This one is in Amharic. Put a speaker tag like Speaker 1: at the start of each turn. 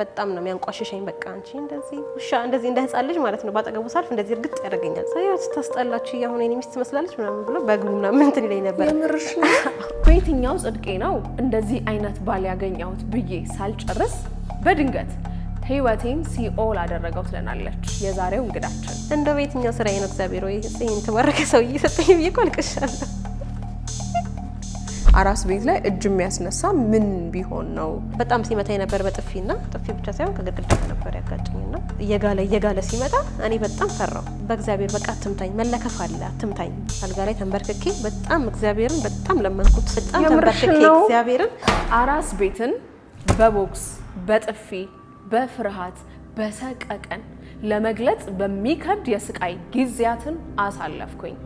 Speaker 1: በጣም ነው የሚያንቋሽሸኝ። በቃ አንቺ እንደዚህ ውሻ፣ እንደዚህ እንደ ህፃን ልጅ ማለት ነው። ባጠገቡ ሳልፍ እንደዚህ እርግጥ ያደርገኛል። ሳያት ስታስጠላችሁ አሁን የኔ ሚስት ትመስላለች ምናምን ብሎ በእግሩ ምናምን እንትን ይለኝ ነበር።
Speaker 2: የምርሽ ነው?
Speaker 3: በየትኛው ጽድቄ ነው እንደዚህ አይነት ባል ያገኘሁት ብዬ ሳልጨርስ በድንገት ህይወቴን ሲኦል አደረገው ትለናለች የዛሬው እንግዳችን።
Speaker 1: እንደው በየትኛው ስራዬ ነው እግዚአብሔር ወይ ይህን የተባረከ ሰውዬ ሰጠኝ ብዬ እኮ አልቅሻለሁ።
Speaker 2: አራስ ቤት ላይ እጅ የሚያስነሳ ምን ቢሆን ነው?
Speaker 1: በጣም ሲመታኝ ነበር በጥፊና ጥፊ ብቻ ሳይሆን ከግድግዳ ጋር ነበር ያጋጨኝና እየጋለ እየጋለ ሲመጣ እኔ በጣም ፈራው። በእግዚአብሔር በቃ አትምታኝ፣ መለከፍ አለ፣ አትምታኝ። አልጋ ላይ ተንበርክኬ በጣም እግዚአብሔርን በጣም ለመንኩት። በጣም
Speaker 3: የምርሽን
Speaker 1: ተንበርክኬ
Speaker 3: ነው?
Speaker 1: እግዚአብሔርን።
Speaker 3: አራስ ቤትን በቦክስ፣ በጥፊ፣ በፍርሃት፣ በሰቀቀን ለመግለጽ በሚከብድ የስቃይ ጊዜያትን አሳለፍኩኝ።